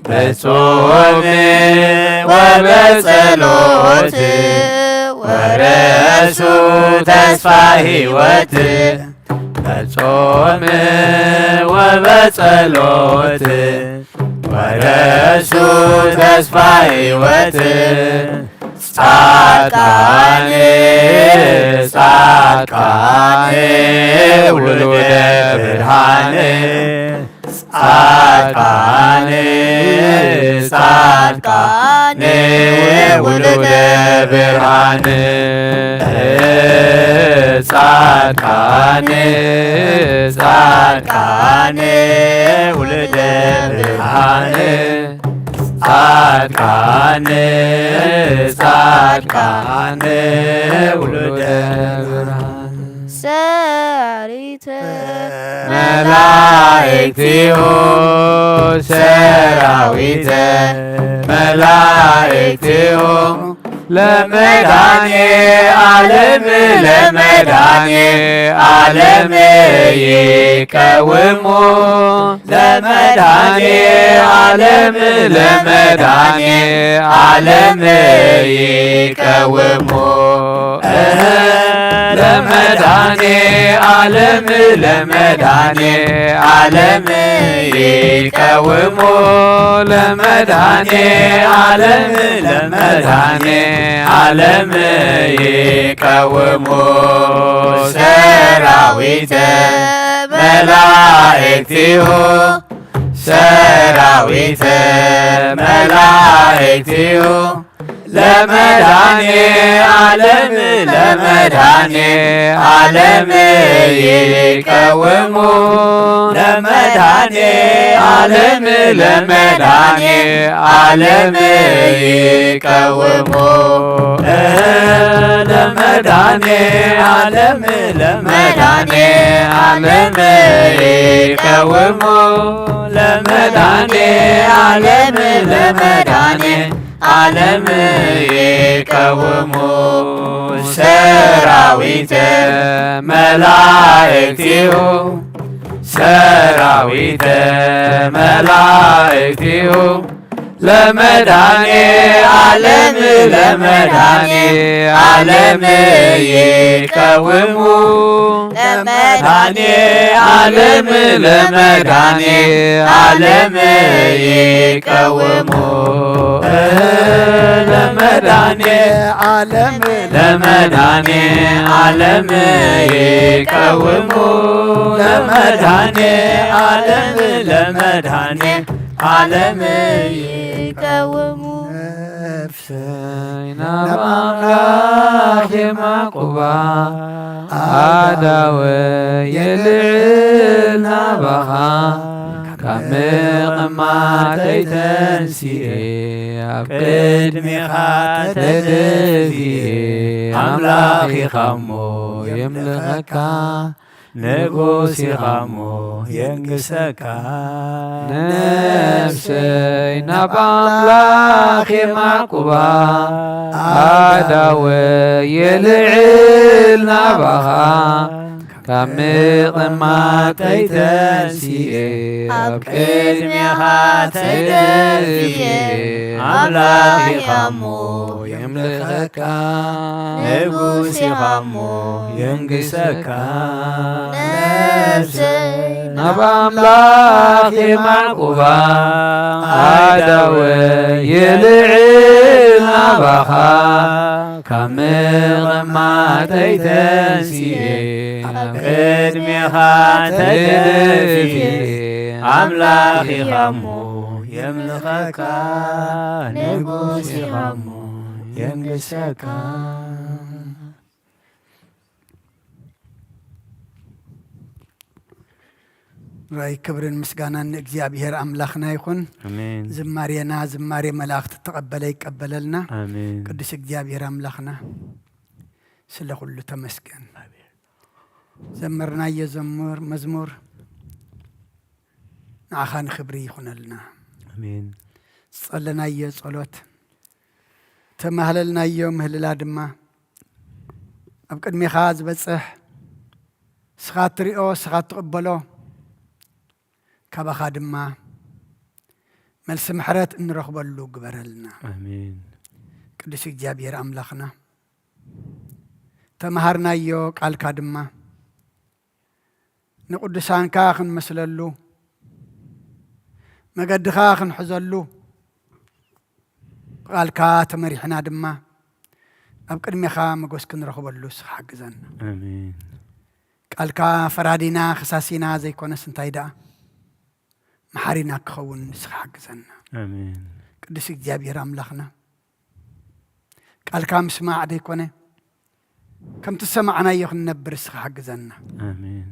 በጾም ወበጸሎት ወረሱ ተስፋ ሕይወት። በጾም ወበጸሎት ወረሱ ተስፋ ሕይወት። ጻድቃን፣ ጻድቃን ውሉደ ብርሃን። ጻድቃን፣ ጻድቃን ውሉደ ብርሃን። ጻድቃን፣ ጻድቃን ውሉደ ብርሃን። ጻድቃን፣ ጻድቃን ውሉደ ብርሃን። ሰራዊተ መላእክቲሁ፣ ሰራዊተ መላእክቲሁ ለመድኃኔ ዓለም፣ ለመድኃኔ ዓለም ይቀውሙ። ለመድኃኔ ዓለም፣ ለመድኃኔ ዓለም ይቀውሙ። እህ፣ ለመድኃኔ ዓለም፣ ለመድኃኔ ዓለም ይቀውሙ። ለመድኃኔ ዓለም፣ ለመድኃኔ ዓለም ይቀውሙ። ሰራዊተ መላእክቲሁ፣ ሰራዊተ መላእክቲሁ ለመድኃኔ ዓለም፣ ለመድኃኔ ዓለም ይቀውሙ። ለመድኃኔ ዓለም፣ ለመድኃኔ ዓለም ይቀውሙ። ለመድኃኔ ዓለም፣ ለመድኃኔ ዓለም ይቀውሙ። ለመድኃኔ ዓለም፣ ለመድኃኔ ዓለም ይቀውሙ። ሰራዊተ መላእክቲሁ፣ ሰራዊተ መላእክቲሁ ለመድኃኔ ዓለም፣ ለመድኃኔ ዓለም ይቀውሙ። ለመድኃኔ ዓለም፣ ለመድኃኔ ዓለም ይቀውሙ። ለመድኃኔ ዓለም፣ ለመድኃኔ ዓለም ይቀውሙ። ለመድኃኔ ዓለም፣ ለመድኃኔ ዓለም ይቀውሙ። ነፍሰይ ናብ ኣምላኽ የማቁባ፣ ኣዳወ የልዕል ናባኻ። ካብ ምቕማጠይ ተንሲኤ ኣብ ቅድሜኻ ተደፊኤ ኣምላኽ ኢኻ እሞ የምልኸካ ንጉስ ኢኻ እሞ የንግሰካ። ነፍሰይ ናብ ኣምላኽ የማዕቁባ ኣዳወ የልዕል ናባኻ ካብ ምቕማጠይ ተንሲኤ ኣብ ቅድሜኻ ተደፊኤ ኣምላኽ ኢኻ እሞ የምልኸካ ንጉስ ኢኻ እሞ የንግሰካ። ነፍሰይ ናብ ኣምላኽ የማዕቁባ ኣዳወ የልዕል ናባኻ ካብ ምቕማጠይ ተንሲኤ ኣብ ቅድሜኻ ተደፊኤ ኣምላኽ ኢኻ እሞ የምልኸካ ንጉስ ኢኻ እሞ የንግሰካ። ራይ ክብርን ምስጋናን ንእግዚኣብሔር ኣምላኽና ይኹን። ኣሜን። ዝማሬና ዝማሬ መላእኽቲ ተቐበለ ይቀበለልና። ኣሜን። ቅዱስ እግዚኣብሔር ኣምላኽና ስለ ኩሉ ተመስገን። ኣሜን። ዘመርናዮ ዘሙር መዝሙር ንዓኻ ንኽብሪ ይኹነልና። ኣሜን። ዝጸለናዮ ጸሎት ተማህለልናዮ ምህልላ ድማ ኣብ ቅድሜኻ ዝበጽሕ ንስኻ እትሪኦ ንስኻ እትቕበሎ ካባኻ ድማ መልሲ ምሕረት እንረኽበሉ ግበረልና። ኣሜን። ቅዱስ እግዚኣብሔር ኣምላኽና ተምሃርናዮ ቃልካ ድማ ንቅዱሳንካ ክንመስለሉ መገድኻ ክንሕዘሉ ብቃልካ ተመሪሕና ድማ ኣብ ቅድሜኻ መጎስ ክንረኽበሉ ንስኻ ሓግዘና። ኣሜን። ቃልካ ፈራዲና ከሳሲና ዘይኮነስ እንታይ ደኣ መሓሪና ክኸውን ንስኻ ሓግዘና። ኣሜን። ቅዱስ እግዚኣብሔር ኣምላኽና ቃልካ ምስማዕ ደይኮነ ከምቲ ዝሰማዕናዮ ክንነብር ንስኻ ሓግዘና። ኣሜን።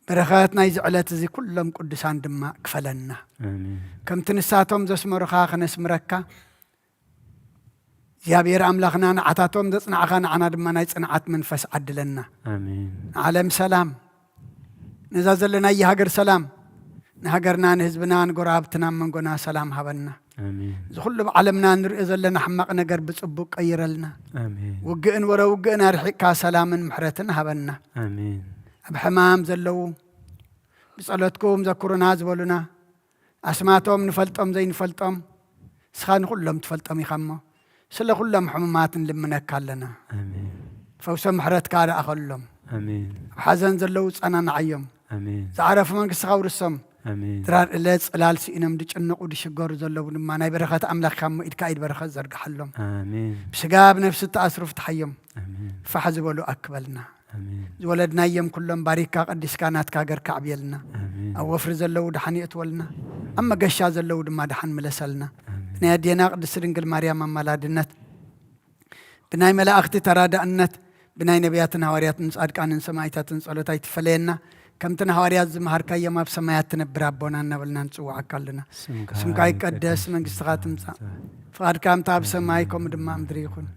በረኸት ናይዚ ዕለት እዚ ኩሎም ቅዱሳን ድማ ክፈለና። ኣሜን። ከምቲ ንሳቶም ዘስመሩኻ ከነስምረካ እግዚኣብሔር ኣምላኽና ንዓታቶም ዘጽናዕኻ ንዓና ድማ ናይ ጽንዓት መንፈስ ዓድለና። ኣሜን። ንዓለም ሰላም፣ ነዛ ዘለናያ ሃገር ሰላም፣ ንሃገርና ንህዝብና ንጎረባብትና መንጎና ሰላም ሃበና። ኣሜን። እዚ ኩሉ ኣብ ዓለምና ንሪኦ ዘለና ሕማቕ ነገር ብጽቡቕ ቀይረልና። ኣሜን። ውግእን ወረ ውግእን ኣርሒቕካ ሰላምን ምሕረትን ሃበና። ኣሜን። ኣብ ሕማም ዘለዉ ብጸሎትኩም ዘኩሩና ዝበሉና ኣስማቶም ንፈልጦም ዘይንፈልጦም ንስኻ ንኹሎም ትፈልጦም ኢኻ እሞ ስለ ኩሎም ሕሙማት ንልምነካ ኣለና። ኣሜን። ፈውሶ ምሕረትካ ደኣኸሎም። ኣሜን። ኣብ ሓዘን ዘለዉ ጸናንዓዮም። ኣሜን። ዝዓረፉ መንግስትኻ ውርሶም። ኣሜን። ድራር እለ ጽላል ስኢኖም ድጭነቑ ድሽገሩ ዘለዉ ድማ ናይ በረኸት ኣምላኽካ እሞ ኢድካ ኢድ በረኸት ዘርግሓሎም። ኣሜን። ብስጋ ብነፍሲ እተኣስሩ ፍትሓዮም። ኣሜን። ፋሕ ዝበሉ ኣክበልና። ኣሜን። ዝወለድናዮም ኩሎም ባሪካ ቀዲስካ ናትካ ሃገር ካዕብየልና። ኣሜን። ኣብ ወፍሪ ዘለዉ ደሓን የእትወልና ኣብ መገሻ ዘለዉ ድማ ደሓን ምለሰልና። ኣሜን። ብናይ ኣዴና ቅድስቲ ድንግል ማርያም ኣማላድነት ብናይ መላእኽቲ ተራዳእነት ብናይ ነቢያትን ሃዋርያትን ጻድቃንን ሰማዕታትን ጸሎት ኣይትፈለየና። ከምቲ ንሃዋርያት ዝመሃርካዮም ኣብ ሰማያት ትነብር ኣቦና እናበልና ንጽውዓካ ኣለና። ስምካ ስምካ ይቀደስ፣ ይቀደስ፣ መንግስትኻ ትምጻእ፣ ፍቓድካ ከምቲ ኣብ ሰማይ ከምኡ ድማ ኣብ ምድሪ ይኹን።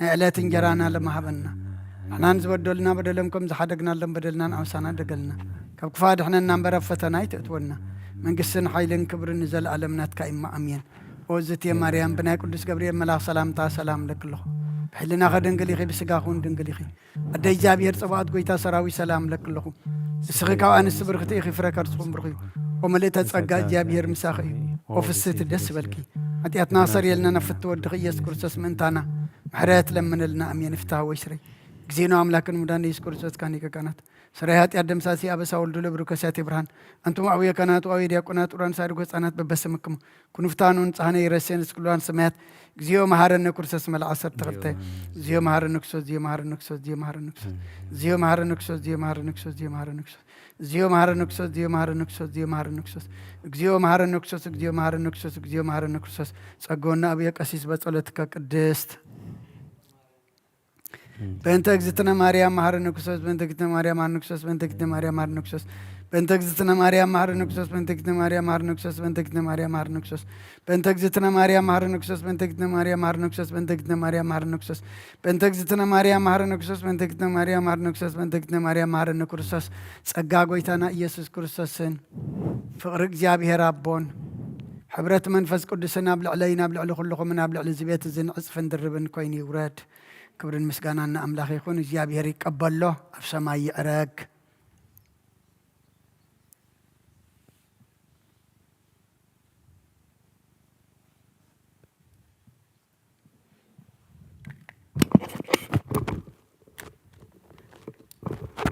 ናይ ዕለት እንጀራና ለማሃበና ንሕናን ዝበደሉና በደሎም ከም ዝሓደግናሎም በደልና ንኣውሳና ደገልና ካብ ክፋ ድሕነና እምበር ኣብ ፈተና ኣይትእትወና። መንግስትን ሓይልን ክብርን ንዘለኣለም ናትካ እማ ኣሜን። ኦዝትየ ማርያም ብናይ ቅዱስ ገብርኤል መልኣኽ ሰላምታ ሰላም ለክልኹ ብሕልናኸ ድንግል ኢኺ ብስጋኹን ድንግል ኢኺ። ኣደ እግዚኣብሔር ጸባኦት ጎይታ ሰራዊት ሰላም ለክልኹ። ንስኺ ካብ ኣንስቲ ብርኽቲ ኢኺ ፍረ ከርስኹም ብሩኽ እዩ። ኦመልእተ ጸጋ እግዚኣብሔር ምሳኺ እዩ። ኦፍስቲ ደስ በልኪ። ሓጢኣትና ሰርየልና ነፍቲ ወድኺ ኢየሱስ ክርስቶስ ምእንታና ምሕረት ለምንልና ኣሜን። ፍትሃ ወይ ስረይ እግዚእነ ኣምላክን ሙዳን ኢየሱስ ክርስቶስ ካኒ ከካናት ሰራይ ኃጢአት ደምሳሲ አበሳ ወልዱ ለብሩ ከሳቴ ብርሃን። አንቱም አብየ ካህናት ወአብየ ዲያቆናት ኡራን ሳድጎ ህፃናት በበስምክሙ ኩንፍታኑ ንጻህነ ይረሴን እስክሉዋን ሰማያት እግዚኦ መሐረነ ኩርሰስ መልዓ ሰርተ ክልተ። እግዚኦ መሐረነ ኩርሰስ፣ እግዚኦ መሐረነ ኩርሰስ፣ እግዚኦ መሐረነ ኩርሰስ፣ እግዚኦ መሐረነ ኩርሰስ፣ እግዚኦ መሐረነ ኩርሰስ፣ እግዚኦ መሐረነ ኩርሰስ፣ እግዚኦ መሐረነ ኩርሰስ፣ እግዚኦ መሐረነ ኩርሰስ፣ እግዚኦ መሐረነ ኩርሰስ፣ እግዚኦ መሐረነ ኩርሰስ፣ እግዚኦ መሐረነ ኩርሰስ። ጸጎና አብየ ቀሲስ በጸሎትከ ቅድስት በእንተ እግዝእትነ ማርያም መሐረነ ክርስቶስ፣ በእንተ እግዝእትነ ማርያም መሐረነ ክርስቶስ፣ በእንተ እግዝእትነ ማርያም መሐረነ ክርስቶስ፣ በእንተ እግዝእትነ ማርያም መሐረነ ክርስቶስ፣ በእንተ እግዝእትነ ማርያም መሐረነ ክርስቶስ፣ በእንተ እግዝእትነ ማርያም መሐረነ ክርስቶስ፣ በእንተ እግዝእትነ ማርያም መሐረነ ክርስቶስ፣ በእንተ እግዝእትነ ማርያም መሐረነ ክርስቶስ፣ በእንተ እግዝእትነ ማርያም መሐረነ ክርስቶስ፣ በእንተ እግዝእትነ ማርያም መሐረነ ክርስቶስ፣ በእንተ እግዝእትነ ማርያም መሐረነ ክርስቶስ። ጸጋ ጎይታና ኢየሱስ ክርስቶስን ፍቕሪ እግዚኣብሔር ኣቦን ሕብረት መንፈስ ቅዱስን ኣብ ልዕለይን ኣብ ልዕሊ ኩልኹምን ኣብ ልዕሊ እዚ ቤት እዝን ዕጽፍን ድርብን ኮይኑ ይውረድ። ክብርን ምስጋናን ንኣምላኽ ይኹን። እግዚኣብሔር ይቀበሎ፣ ኣብ ሰማይ ይዕረግ።